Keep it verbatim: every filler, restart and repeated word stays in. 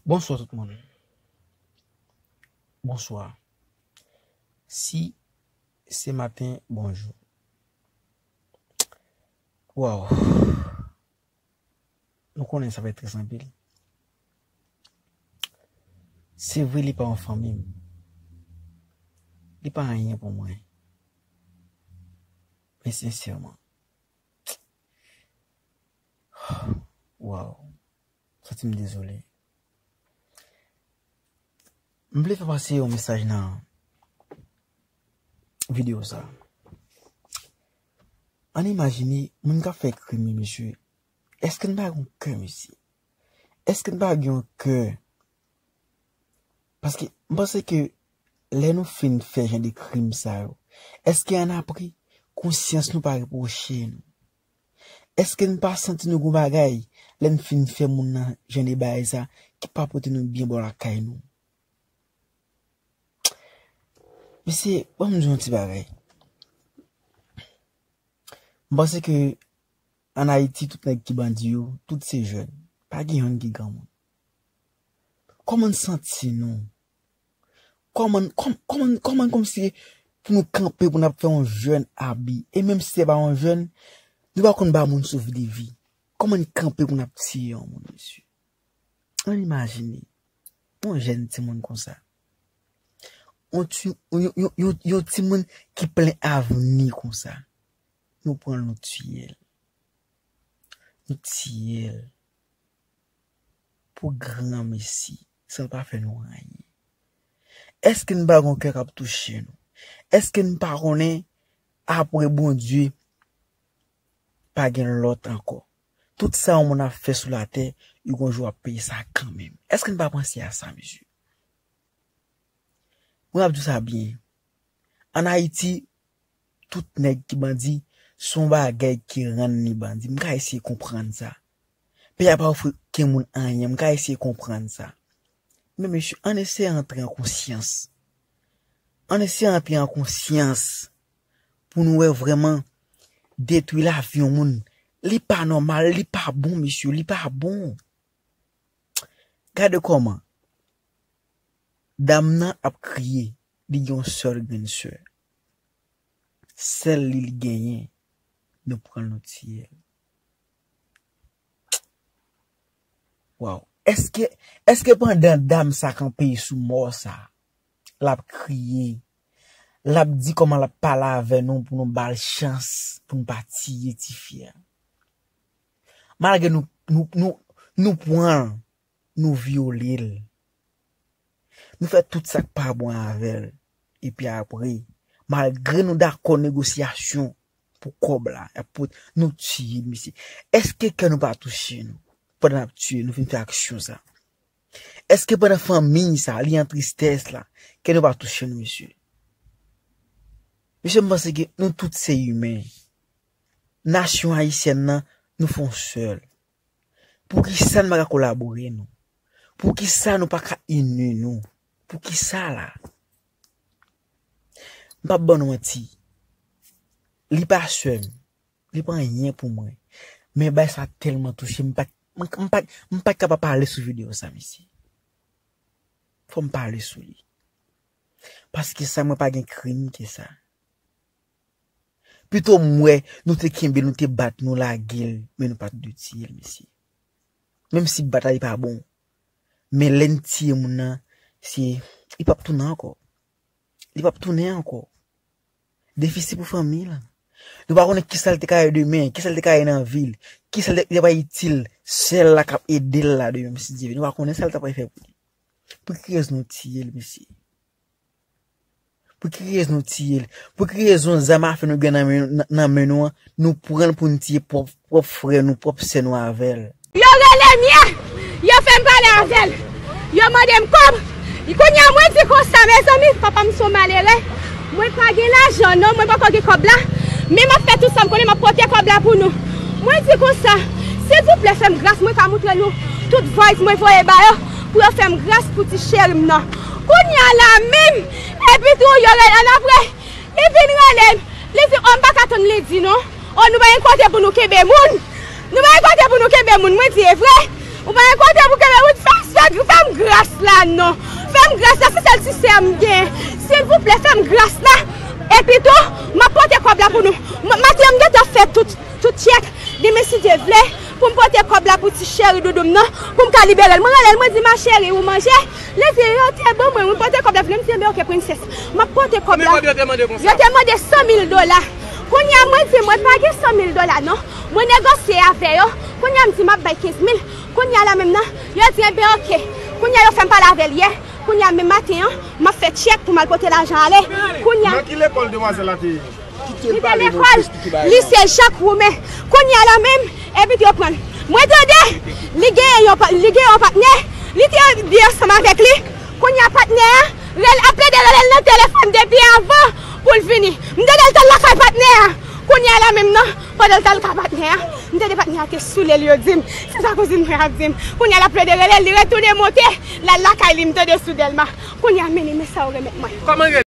Bonswa tout moun. Bonswa. Si se maten, bonjou. Waw. Nou konnen sa fè très anpil. Se vre, li pa yon fanmi m. Li pa anyen pou mwen. Men sensèman. Waw. Santi m dezole. M vle fè pase yon mesaj nan videyo sa. Ann imajine moun k ap fè krim yo, mesye. Èske n pa gen yon kè, mesye? Èske n pa gen yon kè? Paske m panse ke lè nou fin fè jan de krim sa yo, èske annapre konsyans nou pa repwoche nou? Èske n pa santi nou gon bagay lè n fin fè moun nan jan de bagay sa ki pa pote nou byen bò lakay nou? Mesye, ban m di yon ti bagay. M panse ke ann Ayiti, tout nèg ki bandi yo, tout se jèn. Pa gen youn ki granmoun. Kòman n santi nou? Kòman, kòm, kòman, kòman kòmsi pou nou kanpe pou n ap fè yon jèn abi? E menm si se pa yon jèn, nou pa konn ba moun souf de vi. Kòman n kanpe pou n ap tiye yon moun, mesye? Ann imajine, yon jèn timoun konsa. Yon ti, yon, yon, yon, yon timoun ki plen avni konsa. Nou pran l, nou tiye l. Nou tiye l. Pou granmesi, san l pa fè nou anyen. Èske n pa gon kè k ap touche nou? Èske n pa konnen apre Bondye, pa gen lòt ankò? Tout sa yon moun ap fè sou latè, yo gon jou ap peye sa kanmenm. Èske n pa panse a sa, mesye? Mwen ap di w sa byen. Ann Ayiti, tout nèg ki bandi, se yon bagay ki rann li bandi. M ka eseye konprann sa. Peyi a pa ofri okenn moun anyen. M ka eseye konprann sa. Men mesye, ann eseye antre an konsyans. Ann eseye antre an konsyans pou nou wè vrèman detwi lavi yon moun. Li pa nòmal, li pa bon, mesye, li pa bon. Gade kòman dam nan ap kriye, li gen yon sèl grenn sè. Sèl li, li genyen, nou pran l, nou tiye l. Waw. Èske, èske pandan dam sa kanpe sou mò sa, l ap kriye, l ap di kòman l ap pale avè nou pou nou ba l chans, pou nou pa tiye tifi a? Malgre nou, nou, nou, nou pran l, nou vyole l. Nou fè tout sa k pa bon avè l. Epi apre, malgre nou dakò negosyasyon pou kòb la, y ap pot-, nou tiye l, mesye. Èske kè nou pa touche nou? Pandan n ap tiye, nou fin fè aksyon sa. Èske pandan fanmi sa, li an tristès la, kè nou pa touche nou, mesye? Mesye, m panse ke nou tout se imen. Nasyon ayisyèn nan, nou fè yon sèl. Poukisa n pa ka kolabore nou? Poukisa nou pa ka ini nou? Poukisa la? M p ap ban nou manti. Li pa sè m. Li pa anyen pou mwen. Men bagay sa tèlman touche m, m pa t, m, m pa t, m pa t ka pa pale sou videyo sa, mesye. Fò m pale sou li. Paske sa, mwen pa gen krim ke sa. Pito m wè nou te kenbe l, nou te bat, nou lage l, men nou pa t dwe tiye l, mesye. Menm si batay pa bon, men lè n tiye moun nan, se, li p ap tounen ankò. Li p ap tounen ankò. Defisi pou fanmi l. Nou pa konnen kisa l te ka ye demen, kisa l te ka ye nan vi l, kisa l te, te pa itil sè l la k ap ede l la demen, si Dye vle. Nou pa konnen sa l ta pral fè pou li. Pou ki rezon nou tiye l, mesye? Pou ki rezon nou tiye l? Pou ki rezon zam afe nou gen nan men, nan, nan men nou an, nou pran l pou n tiye pwòp, pwòp frè nou, pwòp sè nou avè l? Yo rele m ye! Yo fè m pale avè l! Yo mande m kòb! Kounye a mwen di konsa, mezanmi, papa m se yon malere. Mwen pa gen lajan non, mwen poko gen kòb la. Men m ap fè tout sa m konnen, m ap pote kòb la pou nou. Mwen di konsa, silvouplè, fè m gras, mwen ka moutre nou tout voice mwen voye ba yo, pou yo fè m gras pou ti cheri m nan. Kounye a la menm, epi tou, yo rele annapre. Li vin rele m. Li di, o, m pa ka tann li di non. O, nou pa gen kote pou nou kenbe moun. Nou pa gen kote pou nou kenbe moun. Mwen di, e vre? Ou pa gen kote pou kenbe moun? Fè m, fè m, fè m Non. Fè m gras la, se sèl ti sè m gen. Silvouplè, fè m gras la. Epi tou, m ap pote kòb la pou nou. M- Maten an, m gentan fè tout, tout tchèk. Demen, si Dye vle, pou m pote kòb la pou ti cheri doudou m nan, pou m ka libere l. Mwen rele l, mwen di, ma chérie, ou manje? Li di, yo te ban mwen, mwen pote kòb la vini. M di, enben, oke, princess. M ap pote kòb la. Konbyen kòb yo te mande konsa? Yo te mande san mil dola. Kounye a, mwen di, mwen pa gen san mil dola, non. Mwen negosye avè yo. Kounye a, m di, m ap bay kenz mil. Kounye a la menm nan, yo di, enben, oke. Kounye a, yo fè m pale avè l yè. Kounye a, menm maten an, m ap fè tchèk pou m al pote lajan ale. Kounye a, nan ki lekòl demwazèl la te ye? Li te lekòl lise Jak Woumen. Kounye a la menm, epi yo pran l. Mwen tande, li gen yon pa- li gen yon patnè, li te byen ansanm avèk li. Kounye a, patnè a rel- ap plede rele l nan telefòn depi avan pou l vini. M tande l t al lakay patnè a. Kounye a la menm nan, pandan l t al lakay patnè a, m tande patnè a te soule l, yo di m. Se sa kouzin mwen ap di m. Kounye a, l ap plede rele l, li retounen monte, l al lakay li, m tande sou Dèlma. Kounye a, men li, men sa yo remèt mwen. Kòman